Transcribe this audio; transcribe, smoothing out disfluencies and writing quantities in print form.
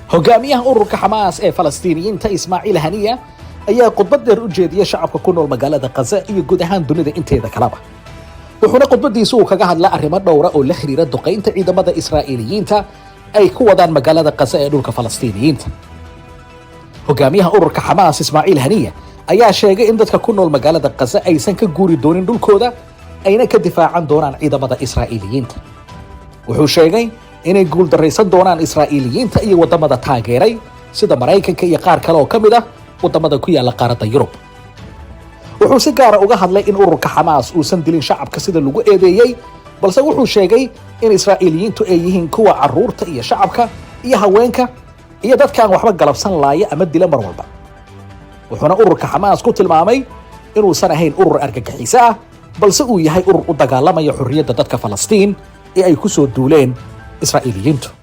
Hogaamiyaha ururka Xamaas ee Falastiiniyiinta, Ismaaciil Haniya, ayaa khudbad dheer u jeediyey shacabka ku nool magaalada Khaza iyo guud ahaan dunida inteeda kaleba, wuxuuna khudbadiisa uu kaga hadla arrimo dhowra oo la xiriira duqaynta ciidamada Israa'iiliyiinta ay ku wadaan magaalada Khaza ee dhulka Falastiiniyiinta. Hogaamiyaha ururka Xamaas, Ismaaciil Haniya, ayaa sheegay in dadka ku nool magaalada Khaza aysan ka guuri doonin dhulkooda, ayna ka difaacan doonaan ciidamada Israa'iiliyiinta. Wuxuu sheegay inay guuldaraysan doonaan Israa'iiliyiinta iyo waddamada taageeray, sida Maraykanka iyo qaar kale oo ka mid ah waddamada ku yaalla qaaradda Yurub. Wuxuu si gaara uga hadlay in ururka Xamaas uusan dilin shacabka sida lagu eedeeyey, balse wuxuu sheegay in Israa'iiliyiintu ay yihiin kuwa carruurta iyo shacabka iyo haweenka iyo dadkaan waxba galabsan laaya ama dila mar walba. Wuxuuna ururka Xamaas ku tilmaamay inuusan ahayn urur argagixiso ah, balse uu yahay urur u dagaalamaya xorriyadda dadka Falastiin ee ay ku soo duuleen Israa'iiliyiintu.